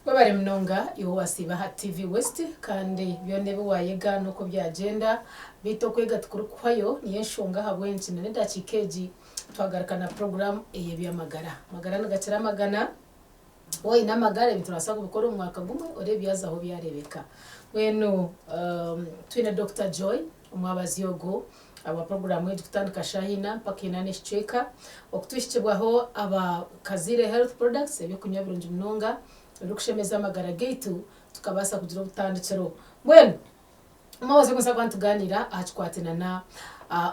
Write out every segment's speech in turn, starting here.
Webare munonga iwe owasiiba aha TV West kandi byona ebi wayega n'oku byagyenda beitu okwega tikurikuhwayo niyo enshonga ahabw'enki na n'edakiika egi twagaruka na puroguraamu ey'eby'amagara. Amagara nigakira amagana, waaba oine amagara ebintu noobaasa kubikora omu mwaka gumwe oreebe byazaho byareebeka. Mbwenu twine Dokita Joy Omwabazi ogu ahabwa puroguraamu egi kutandika shaaha ina mpaka ina n'ekicweka. Okutuhikibwaho aba Kazaire Health Products, eby'okunywa birungi munonga ebirikushemeza amagara gaitu tukabaasa kugira obutandikiro. Mbwenu omwabazi ogu nituza kuba nitugaaniira aha kikwataine na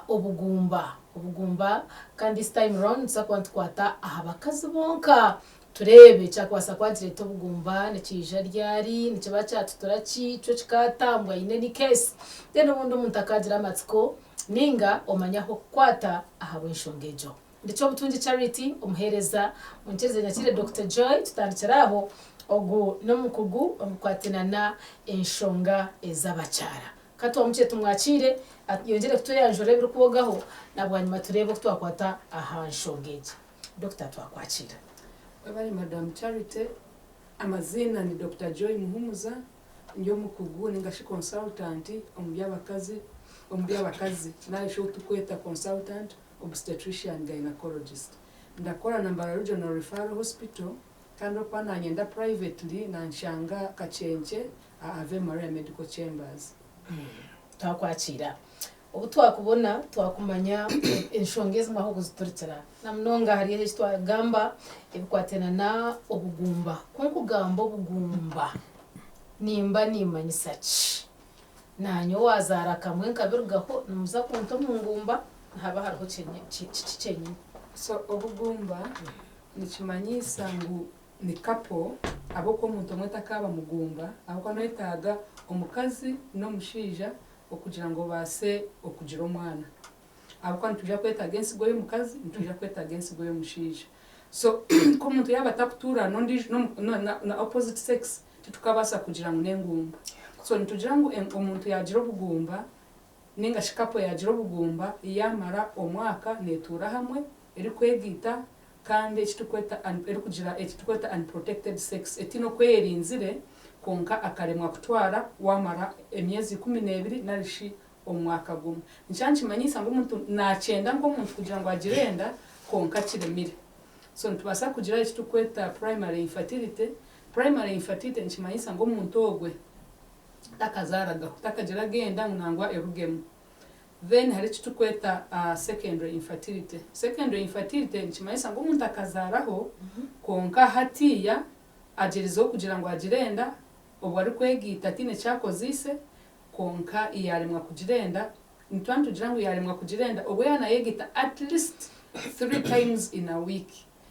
obugumba. Obugumba kandi this time round nituza kuba nitukwata aha bakazi bonka. Tureebe ekyakubaasa kuba nikireeta obugumba, nikiija ryari, nikiba kyatutura ki, kyo kikaatambwa in any case. Then obundi omuntu akaagira amatsiko nainga omanye ah'okukwata ahabw'enshonga egyo. Ndi Kyobutungi Charity, omuheereza. Munyikirize nyakiire Dokita Joy tutandikire aho. Ogu n'omukugu omu kukwatinana enshonga ez'abakyara. Ka twamukye tumwakiire ayongyere kutweyanjurira ebirikwogaho na bwanyima tureebe oku twakwata aha nshonga egi. Dokita twakwakiira. Webare Madam Charity, amaziina ni Dokita Joy Muhumuza, ndi omukugu ninga shi consultant omu by'abakazi omu by'abakazi nari shi ou turikweta consultant obstetrician gynecologist. Ndakora na Mbarara Regional Referral Hospital kandi orikuba nanyenda privately nanshanga Kakyenkye aha Ave Maria Medical Chambers. Twakwakiira. Obu twakubona twakumanya enshonga ezimwe ahu okuziturikira na munonga ahari eki twagamba ebikwatiraine na obugumba. Ku nkugamba obugumba nimba nimanyisa ki? Naanye owaazaara kamwe nkabirugaho nimuza kunta omu ngumba nihaba hariho kiki kyenyini? So obugumba nikimanyiisa ngu ni couple ahabw'okuba omuntu omwe takaaba mugumba ahabw'okuba noyetaaga omukazi n'omushaija okugira ngu obaase okugira omwana. Ahabw'okuba nitwija kwetaaga ensigo y'omukazi, nitwija kwetaaga ensigo y'omushaija. So ku omuntu yaaba atakutuura n'ondiijo na opposite sex, titukabaasa kugira ngu n'engumba. So nitugira ngu omuntu yaagira obugumba ninga shi couple yaagira obugumba, yaamara omwaka neetuura hamwe erikwegaita kandi eki turikweta erikugira eki turikweta unprotected sex etaine oku eyerinzire kwonka akaremwa kutwara waamara emyezi ikumineebiri nari shi omwaka gumwe. Nikyo nikimanyisa ngu omuntu naakyenda nk'omuntu kugira ngu agire enda kwonka kiremire. So nitubaasa kugira eki turikweta primary infertility. Primary infertility nikimanyisa ngu omuntu ogwe takazaaragaho, takagiraga enda ngu nangwa erugemu. Then hariho eki turikweta secondary infertility. Secondary infertility nikimanyisa ngu omuntu akazaaraho kwonka hatiiya agyerizeho kugira ngu agire enda obwo arikwegaita ataine eki akozeise kwonka yaaremwa kugira enda. Nituba nitugira ngu yaaremwa kugira enda obwo yaaba naayegaita at least three times in a week.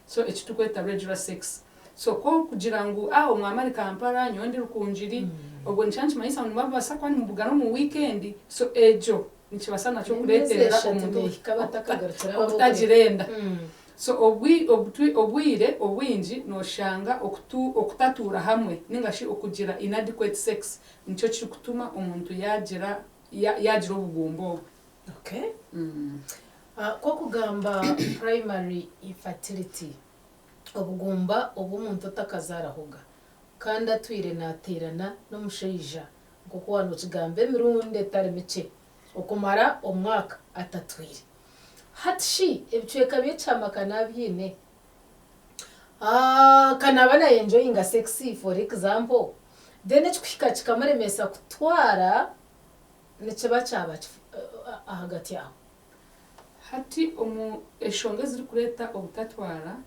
So eki turikweta regular sex. So ku orikugira ngu ah omwami ari Kampala nyowe ndi Rukungiri, obwo nikiba nikimanyisa ngu nimubaasa kuba nimubugana omu weekend, so egyo nikibaasa nakyo N'emyezi kureeterera eshatu omuntu neehika batakagarukire aho obutagira ab'okwe. enda. So obwi obutwi obwire obwingi nooshanga okutu okutatuura hamwe ninga shi okugira inadequate sex nikyo kirikutuma omuntu yaagira ya yaagira obugumba obwo. Okay. Ku okugamba primary infertility, obugumba obu omuntu otakazaarahoga kandi atwire naateerana n'omushaija nk'oku waaba nookigamba emirundi etari mikye okumara omwaka atatwire. Hati shi ebicweka by'ekyama ka naabiine? Ka naaba naayenjoyinga sex for example, then ekikuhika kikamuremesa kutwara nikiba kyaba ki ahagati aho? Hati omu enshonga ezirikureeta obutatwara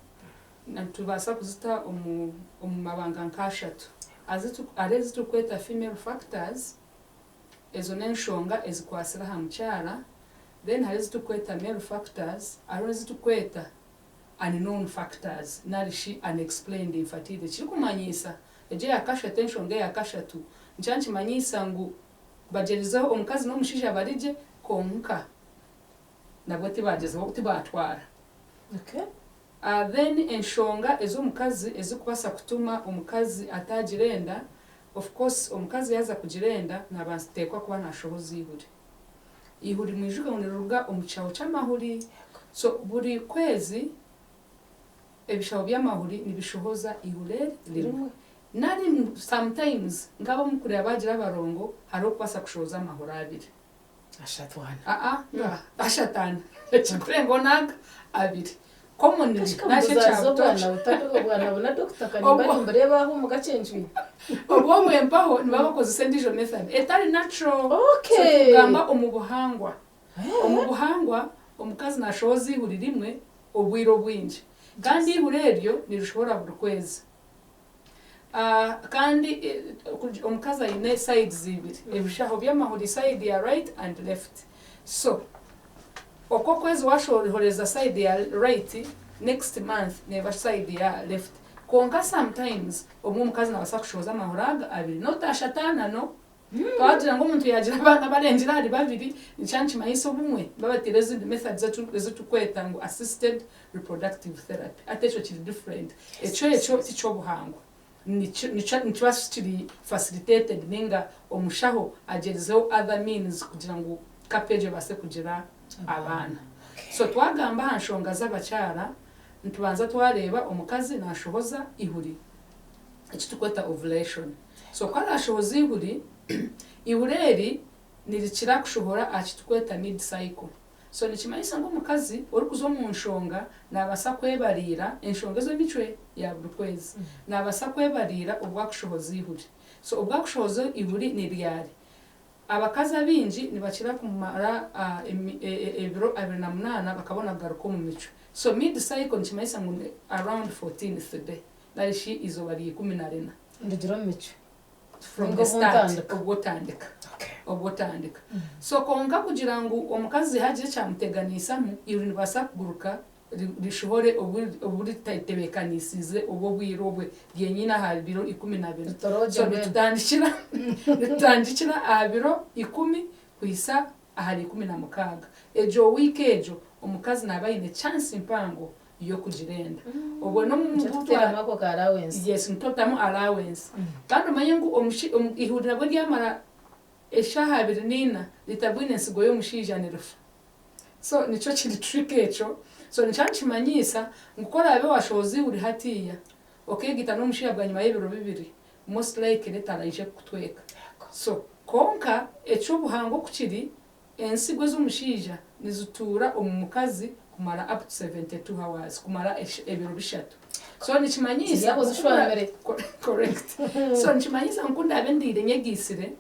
nitubaasa kuzita omu omu mabanga nk'ashatu. Hariho ezi turikweta female factors, ezo n'enshonga ezikwatsire aha mukyara, then hariho ezi turikweta male factors, hariho n'ezi turikweta unknown factors nari shi unexplained infertility. Ekirikumanyisa egyo eya kashatu enshonga eya kashatu nikyo nikimanyisa ngu Bagyerizeho omukazi n'omushaija bari gye kwonka nabwo tibagyezaho tibatwara. Then enshonga ez'omukazi ezikubaasa kutuma omukazi ataagira enda, of course omukazi yaaza kugira enda nabateekwa kuba nashohoza eihuri. Eihuri mwijuke ngu niriruga omu kishaho ky'amahuri, so buri kwezi ebishaho by'amahuri nibishohoza eihuri eri rimwe. Nari sometimes nk'ab'omukurira baagira abarongo hariho okubaasa kushohoza amahuri abiri. Ashatu ana. Aa nga ashatu ana ekirikurengaho nanka abiri. Commonly Kashika nari shi mbuzaza ekya obwana butoosha. butari obwana buna dokita ka nimba Obwo nimbureeba aho omu gakyencwire. Obwo obwe mpaho nibaba bakozesa endiijo method etari natural. So tukugamba omu buhangwa. Omu buhangwa omukazi nashohoza eihuri rimwe obwire obwingi. Kandi eihuri eryo nirishohora buri kwezi. Kandi omukazi aine sides ibiri, ebishaho by'amahuri side ya right and left. So oku okwezi washohoreza side ya right, next month neeba side ya left. Kwonka sometimes obumwe omukazi nabaasa kushohoza amahuri aga abiri not ashatu ana no. Twagira ngu omuntu yaagira abaana abarengire ahari babiri, nikyo nikimanyisa obumwe babateire ezindi methods ezi turikweta ngu assisted reproductive therapy. Hati ekyo kiri different. Ekyo ekyo tiky'obuhangwa. Nikiba kiri facilitated ninga omushaho agyerizeho other means kugira ngu couple egyo ebaase kugira abaana. So twagamba aha nshonga z'abakyara, nitubanza twareeba omukazi nashohoza eihuri, eki turikweta ovulation. So ku araashohoza eihuri, eihuri eri nirikira kushohora aha ki turikweta mid cycle. So nikimanyisa ngu omukazi orikuza omu nshonga naabaasa kwebariira enshonga ez'emicwe ya buri kwezi. Naabaasa kwebariira obu akushohoza eihuri. So obu akushohoza eihuri ni ryari? Abakazi abaingi nibakira kumara ebiro 28 bakabona kugaruka omu micwe. So mid cycle nikimanyisa ngu ni around 14th day nari shi eizooba rya 14. Ndugira omu micwe. From Ninga the obu start ntandika. Obwo otandika. Obwo otandika. So kwonka kugira ngu omukazi hagire ekyamuteganiisamu, eihuri niribaasa kuguruka rishohore obu ritatebeekanisiize obwo obwire obwe ryenyine aha biro 14. Ritorogye So mbwenu. nitutandikira aha biro 10 kuhitsya ahari 16. Egyo wiiki egyo omukazi naaba aine chance mpango y'okugira enda. Obwo n'omu Nikyo tukuteeramu ako ka allowance. Yes, nitutamu allowance. Kandi omanye ngu eihuri nabwo ryamara eshaaha 24 ritabwine ensigo y'omushaija nirifa. So nikyo kiri trick ekyo. So nikyo nikimanyiisa ngu ku oraabe waashohoza eihuri hatiiya, okeegaita n'omushaija bwanyima y'ebiro 2, most likely taraije kukutweka. So kwonka eky'obuhangwa oku kiri, ensigo ez'omushaija nizituura omu mukazi kumara up to 72 hours, kumara ebiro 3. So nikimanyiisa Ziri aho zishwamire. Correct. So nikimanyisa ngu ku ndaabe ndiire nyegaitsire,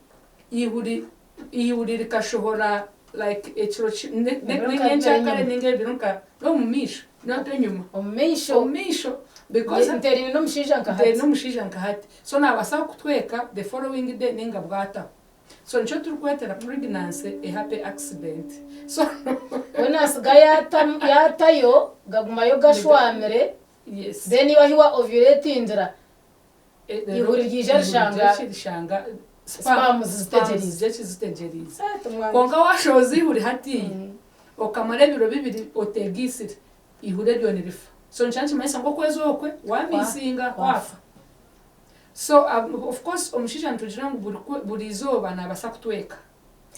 eihuri rikashohora like ekiro Ebiro nka bibiri nyenkyankare enyima. Ninga ebiro nka n'omu maisho, not enyima. Omu maisho. Omu maisho because Nteeraine n'omushaija nka nteeraine hati. N'omushaija nka hati. So naabaasa kutweka the following day ninga bwataho. So nikyo turikwetera pregnancy a happy accident. So We naasiga yaatayo gagumayo gashwamire then iwe ahi wa ovulatingira eihuri ryija rishanga rishanga sperms ziteegyeriize. Zitegyereize. Kwonka washohoza eihuri hatiiya, okamara ebiro 2 oteegaitsire, eihuri eryo nirifa. So nikyo nikimanyisa ngu okwezi okwe wamisinga kwafa. So of course omushaija nitugira ngu buri izooba naabaasa kutweka.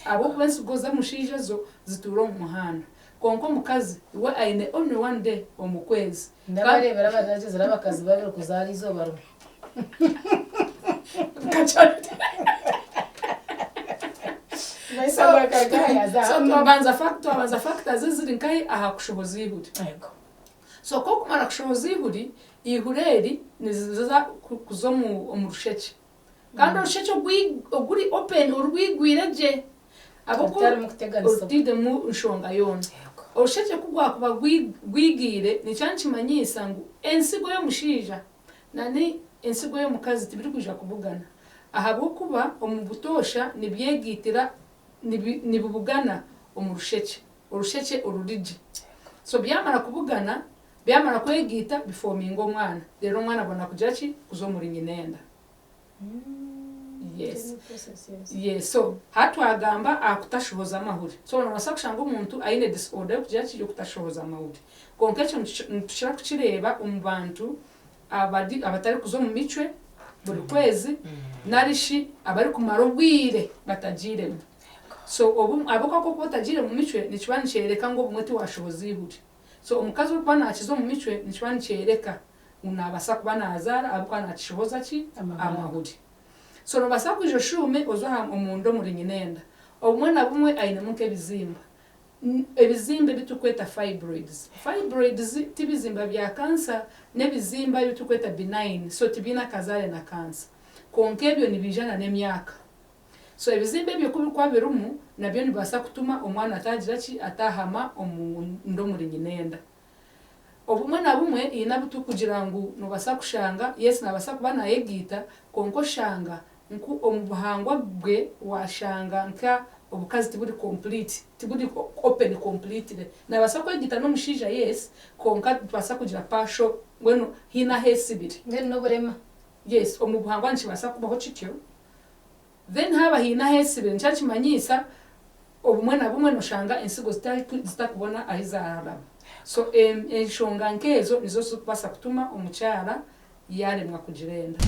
Ahabw'okuba ensigo z'omushaija zo zituura omu muhanda. Kwonka omukazi we aine only one day omu kwezi. Ndabareebera abaragyezire abakazi babiri kuzaara eizooba rimwe. Nka Charity. So twabanza factors eziri nkahi aha kushohoza eihuri. So ku okumara kushohoza eihuri, eihuri eri niriza kuza omu rushekye. Kandi orushekye oguri open, orwigwire gye. Ahabw'okuba Orutarimu kuteganisibwa. Orutainemu nshonga yoona. Orushekye ku rwakuba rwigiire, nikyo nikimanyiisa ngu ensigo y'omushaija n'ensigo y'omukazi tibirikwija kubugana. Ahabw'okuba omu butoosha nibyegaitira, nibibugana omu rushekye, orushekye oruri gye. So byamara kubugana, byamara kwegaita bifominga omwana. Reero omwana abona kugira ki? Kuza omuri nyina enda. Yes. Yes. So hati twagamba aha kutashohoza amahuri. So noobaasa kushanga omuntu aine disorder y'okugira ki? Y'okutashohoza amahuri. Kwonka ekyo nitukira kukireeba omu bantu abari abatarikuza omu micwe buri kwezi nari shi abarikumara obwire batagiiremu. So obu ahabw'okuba ku orikuba otagiire mu micwe nikiba nikyoreka ngu obumwe tiwaashohoza eihuri. So omukazi orikuba naakiza omu micwe nikiba nikyoreka. ngu nabaasa kuba nazaara ahabw'okuba nakishohoza ki? Amahuri. Amahuri. So nobaasa kwija oshuume oze aha omunda omuri nyina enda. Obumwe na bumwe ainemu nk'ebizimba. Ebizimba ebi turikweta fibroids. Fibroids ti bizimba bya cancer, n'ebizimba ebi turikweta benign, so tibiine akazaare na cancer. Kwonka ebyo nibiija na n'emyaka. So ebizimba ebyo ku birikuba birimu, nabyo nibibaasa kutuma omwana ataagira ki, ataahama omunda omuri nyina enda. Obumwe na bumwe haine abu turikugira ngu noobaasa kushanga, yes naabaasa kuba naayegaita, kwonka oshanga nku omu buhangwa bwe waashanga nka obukazi tiburi complete, tiburi open completely. Naabaasa kwegaita n'omushaija yes, kwonka nitubaasa kugira partial, mbwenu haine ahu esibire. Mbwenu n'oburema. Yes, omu buhangwa nikibaasa kubaho kityo. Then haaba haine aheesibire nikyo kimanyiisa obumwe na bumwe noshanga ensigo zitakubona ahi zaaraba. So enshonga nk'ezo nizo zirikubaasa kutuma omukyara yaaremwa kugira enda.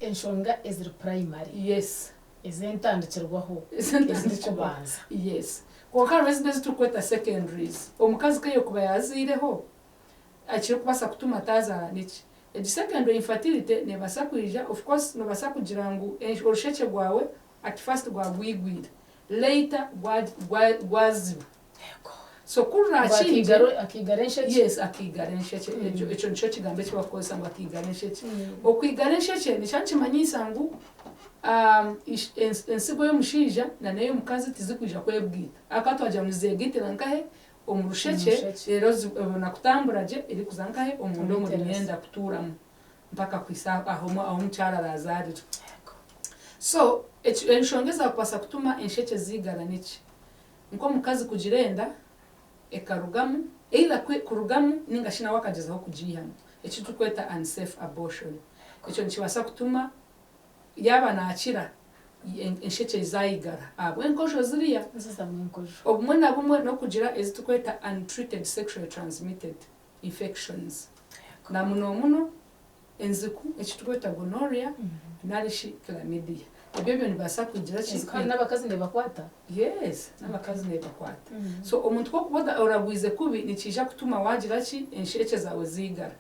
Enshonga eziri primary. Yes. Ez'entandikirwaho. Ezirikubanza. Yes. Kwonka hariho ezindi ezi turikweta secondaries. Omukazi ku yokuba yaaziireho, Ekirikubaasa kutuma ataazaara niki? Egi secondary infertility neebaasa kwija, of course noobaasa kugira ngu orushekye rwawe at first rwaba rwigwire, later rwaziba. So ku ruraakingye. Akaigara enshekye. Yes, akaigara enshekye. Ekyo nikyo kigambo eki barikukozesa ngu akaigara enshekye. Okwigara enshekye nikiba nikimanyisa ngu ensigo y'omushaija na n'ey'omukazi tizikwija kwebwita. Ahabw'okuba twagira ngu nizeegaitira nkahe? Omu rushekye, reero ebona kutambura gye erikuza nkahe? Omunda omuri myenda kutuuramu mpaka kuhitsya ahu omukyara araazaarire. So, enshonga ezaakubaasa kutuma enshekye ziigara niki? Nk'omukazi kugira enda ekarugamu, either kurugamu nainga shi nawe akagyezaho kugiihamu, eki turikweta unsafe abortion. Ekyo nikibaasa kutuma Yaaba naakira, enshekye zaayigara ahabw'enkojo ziriya. Obumwe na bumwe n'okugira ezi turikweta untreated sexually transmitted infections na munomuno enziku eki turikweta gonorrhea nari shi chlamydia. Ebyo byo nibibaasa kugira ki? Kandi n'abakazi neebakwata? Yes, n'abakazi neebakwata. So omuntu ku orikuba oragwize kubi nikiija kutuma waagira ki? Enshekye zaawe ziigara.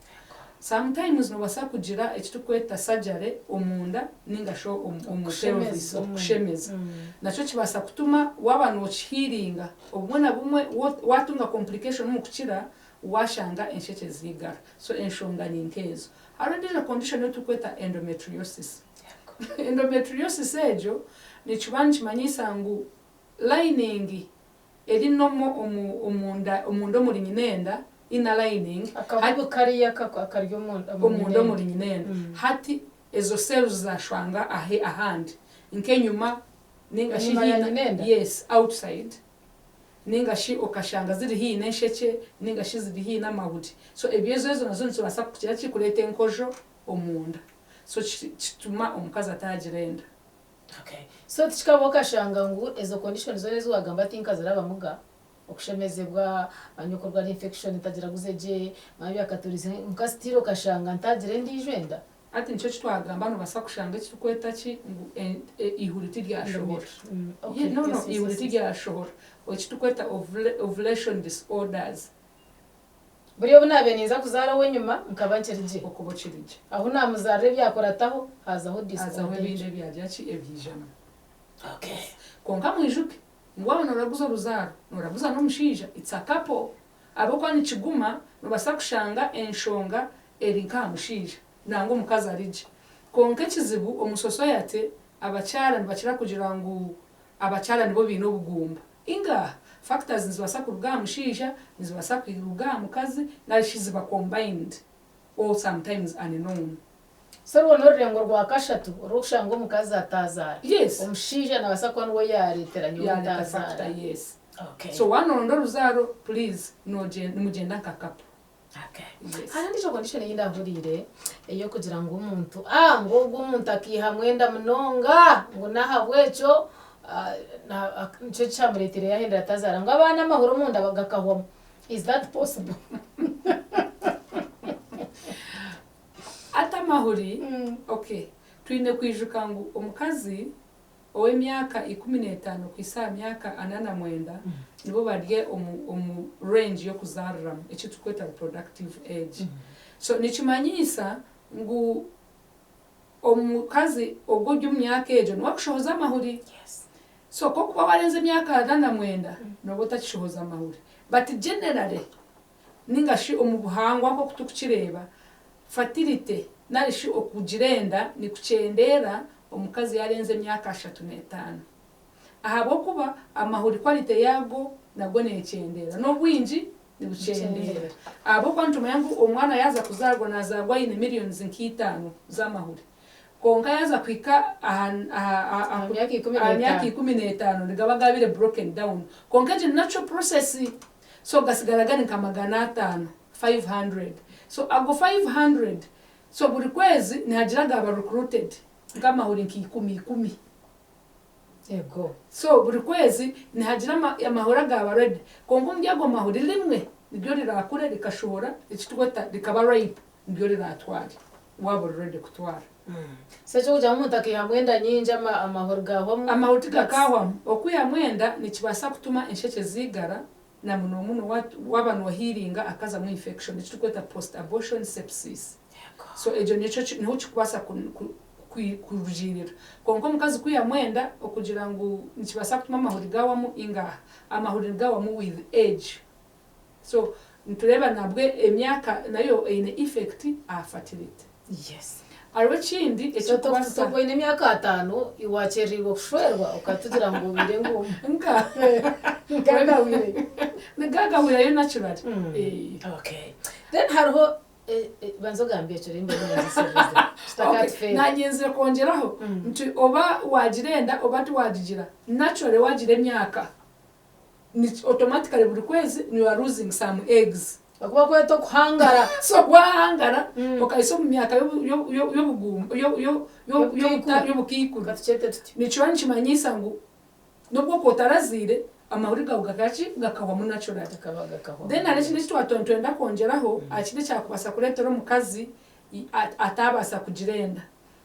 Sometimes nobasa kugira ekiturikweta surgery omunda ninga shi omu pelvis okushemeza nakyo kibasa kutuma waba nokihealinga obumwe na bumwe watunga complication omu kukira washanga enshekye zigara so enshonga ni nkezo. Hariho endijo condition eyi turikweta endometriosis. Endometriosis egyo nikiba nikimanyisa ngu lining Eri normal omu omunda omunda omuri nyinenda, inner lining, Akabubi kariya akari omunda omunda omuri nyinenda. Hati ezo cells zashwanga ahe ahandi nk'enyima ninga shi Enyima ya hiine nyinenda? yes outside ninga shi okashanga ziri haihi n'enshekye ninga shi ziri haihi n'amahuri. So ebyo ezo ezo nazo nizibaasa kugira ki kureeta enkojo omunda. So kituma omukazi ataagira enda. Okay. So tikikabaho okashanga ngu ezo condition zoona ezi wagamba tinkazirabamuga, okushemezebwa, manya okurwara infection ntagiraguze gye, manya byakaturize nka still okashanga ntagira endiijo enda? Hati nikyo eki twagamba nobasa kushanga ekirikweta ki ngu eihuri tiryashohora. Okay, No no yes, yes, eihuri yes, yes. tiryashohora. Eki turikweta ovulation disorders. Buri obu naabaire ninza kuzaara ow'enyima, nkaba nkiri gye. Okuba okiri gye. Ahu naamuzaarira ebyakurataho, haazaho Hazaho disorder ebindi egyo. ebyagira ki? Ebyijamu. Okay. Kwonka mwijuke ngu waaba nooraguza oruzaaro, nooraguza n'omushaija, it's a couple. Ahabw'okuba nikiguma, noobaasa kushanga enshonga eri nk'aha mushaija, nangwa omukazi ari gye. Kwonka ekizibu omu society, abakyara nibakira kugira ngu abakyara nibo baine obugumba. Inga, factors nizibaasa kuruga aha mushaija, nizibaasa kuruga aha mukazi nari shi ziba combined or sometimes unknown. So orwo n'orurengo rwa kashatu orw'okushanga omukazi ataazaara. Yes. Omushaija naabaasa kuba niwe yaareetera nyowe Yaareeta ntaazaara. factor, yes. Okay. So waaba nooronda oruzaaro, please nimugyenda nka couple. Okay. Yes. Hariho endiijo condition ei ndahuriire ey'okugira ngu omuntu ah ngu ogwo omuntu akaihamu enda munonga ngu n'ahabw'ekyo ah, na- ak- nikyo kyamureeteire yaahendera atazaara ngu abaana amahuri omunda gakahwamu. Is that possible? Ati amahuri, okay, twine kwijuka ngu omukazi. Ow'emyaka 15 kuhisa aha myaka 49 nibo bari omu range y'okuzaariramu, eki turikweta reproductive age. So nikimanyiisa ngu omukazi ogwo ori omu myaka egyo niwe arikushohoza amahuri. So ku orikuba waarenza emyaka 49, nooba otakishohoza amahuri. But generally ninga shi omu buhangwa nk'oku turikukireeba, fertility nari shi okugira enda nikukyendeera omukazi yaarenza emyaka 35. Ahabw'okuba amahuri quality yaago nago neekyendeera n'obwingi nibukyendeera. Ahabw'okuba nitumanya ngu omwana yaaza kuzaarwa naazaarwa aine millions nka itaano z'amahuri. Kwonka yaaza kuhika aha Aha myaka ikumi aha myaka n'etaano. 15 nigaba gaabaire broken down. Kwonka egyo ni natural process. So gasigara gari nka 500, 500. So ago 500, so buri kwezi nihagira agaaba recruited nk'amahuri nka ikumi ikumi. Ego. So buri kwezi nihagira amahuri agaaba ready. Kwonka omuri ago mahuri rimwe niryo rirakure rikashohora eki turikweta rikaba ripe niryo riratware waaba ori ready kutwara. So ekyokugira ngu omuntu akaihamu enda nyingi amahuri gahwamu? Amahuri tigakahwamu. Okwihamu enda nikibaasa kutuma enshekye ziigara na muno muno waaba noohiiringa hakazamu infection eki turikweta post abortion sepsis. So egyo nikyo niho kirikubaasa kurugiirira. Kwonka omukazi kwihamu enda okugira ngu nikibaasa kutuma amahuri gahwamu ingaha, amahuri nigahwamu with age. So nitureeba nabwe emyaka nayo eine effect aha fertility. Hariho ekindi So ekirikubaasa. Tokuba oine emyaka 50 wakyererirwe kushwerwa okatugira ngu obaire engumba. Nka. Nkagahwire. Nigagahwirayo naturally. Okay. Then hariho banza ogambe ekyo reero mbone ngyesherereze. Kitakatufeera. Naanyenzire kwongyeraho nti oba waagira enda oba tiwaagigira, naturally waagira emyaka, ni automatically buri kwezi you are losing some eggs. Okuba kweta okuhangara. So waahangara okahisa omu myaka y'obugumba, y'obukaikuru, Katukyete tutyo. Nikiba nikimanyisa ngu n'obu okuba otaraziire, amahuri gaawe gakaki gakahwamu naturally. Gakaba gakahwamu. Then hariho ekindi eki twatuba nitwenda kwongyeraho aha kindi ekyakubaasa kureetera omukazi ataabaasa kugira enda.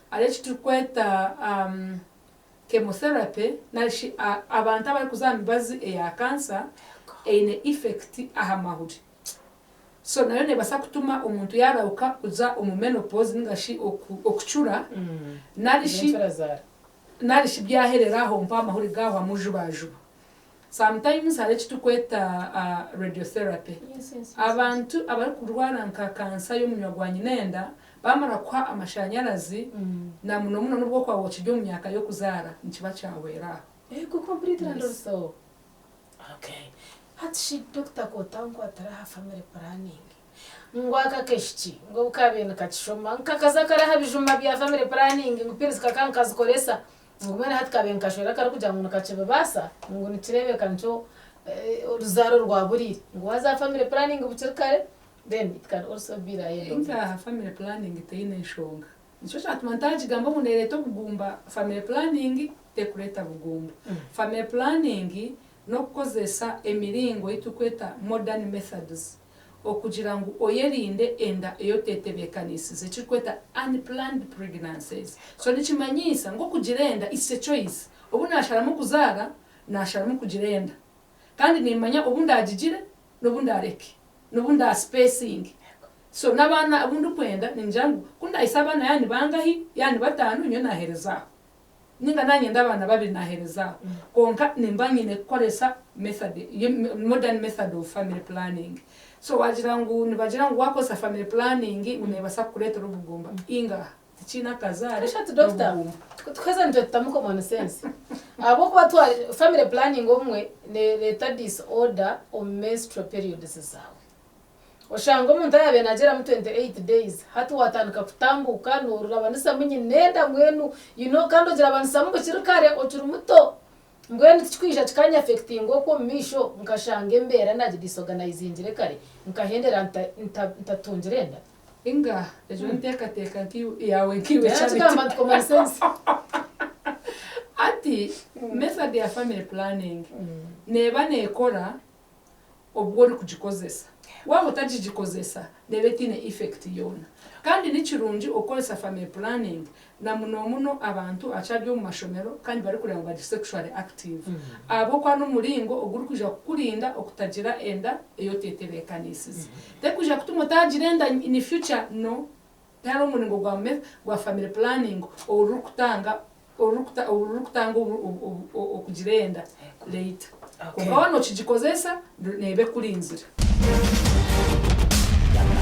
Hariho eki turikweta chemotherapy nari shi abantu abarikuza aha mibazi eya cancer eine effect aha mahuri. So nayo neebaasa kutuma omuntu yaarahuka kuza omu menopause ninga shi okucura nari shi Encurazaara. Nari shi byaherera aho mpaho amahuri gaahwamu jubajuba. Sometimes hariho eki turikweta radiotherapy. Abantu abarikurwara nka kansa y'omunywa gwa nyinenda baamara kuha amashanyarazi na muno muno n'obu orikuba okiri omu myaka y'okuzaara nikiba kyahwera aho. Ego completely and also. Okay. Hati shi doctor kotankwatira aha family planning. Ngu aka keshiki ngu obu kaabaire nikakishoma nkakaza kare aha bijuma bya family planning ngu pills kakaba nikazikoresa ngu mbwenu hati kaabaire nikashwera karikugira ngu nikakibibaasa ngu nikireebeka nikyo oruzaaro rwaburiire ngu waaza aha family planning bukiri kare then it can also be the end of it. Inga aha family planning teine nshonga. Nikyo kyatuma ntagigamba ngu nereeta obugumba. Family planning tekureeta bugumba. Family planning n'okukozesa emiringo ei turikweta modern methods okugira ngu oyerinde enda ei oteetebeekaniisize, ekirikweta unplanned pregnancies. So nikimanyiisa ngu okugira enda it's a choice. Obu naasharamu kuzaara, naasharamu kugira enda. Kandi nimmanya obu ndaagigire n'obu ndaareke, n'obu ndaasipeesinge. So n'abaana abu ndikwenda ningira ngu ku ndaahise abaana yaaba ni bangahi, yaaba ni bataano, nyowe naaheereza aho. Ninga nanyenda abaana babiri nahereza aho kwonka nimba nyine kukoresa method modern method of family planning. So wagira ngu nibagira ngu wakozesa family planning ngu nebasa kukuretera obugumba, inga tikiine akazaare Kashatu doctor, n'obugumba. Tweza nitwetutamu common sense ahabw'okuba twa family planning obumwe nereeta disorder omu menstrual periods zaawe. Oshanga omuntu ayaabaire naagyeramu 28 days hati waatandika kutambuuka noorurabanisamu nyinenda mbwenu you know kandi ogirabanisamu bukiri kare okiri muto mbwenu tikikwija kikanyafectinga okwo omu maisho nkashanga embeera naagidisorganizingire kare nkahendera ntatungire enda. Inga egyo n'enteekateeka yaawe nkaiwe Charity. Naakigamba nti common sense. Hati method ya family planning neeba neekora obu orikugikozesa. Waaba otagigikozesa neeba etaine effect yoona. Kandi ni kirungi okukoresa family planning na munomuno abantu abakyari omu mashomero kandi barikureeba ngu bari sexually active ahabw'okuba n'omuringo ogurikwija kukurinda okutagira enda ei oteetebeekaniisize. Terikwija kutuma otaagira enda in future, no. Tihariho omuringo gwa gwa family planning orurikutanga orurikutanga okugira enda later. Kwonka waaba nookigikozesa neeba ekurinzire.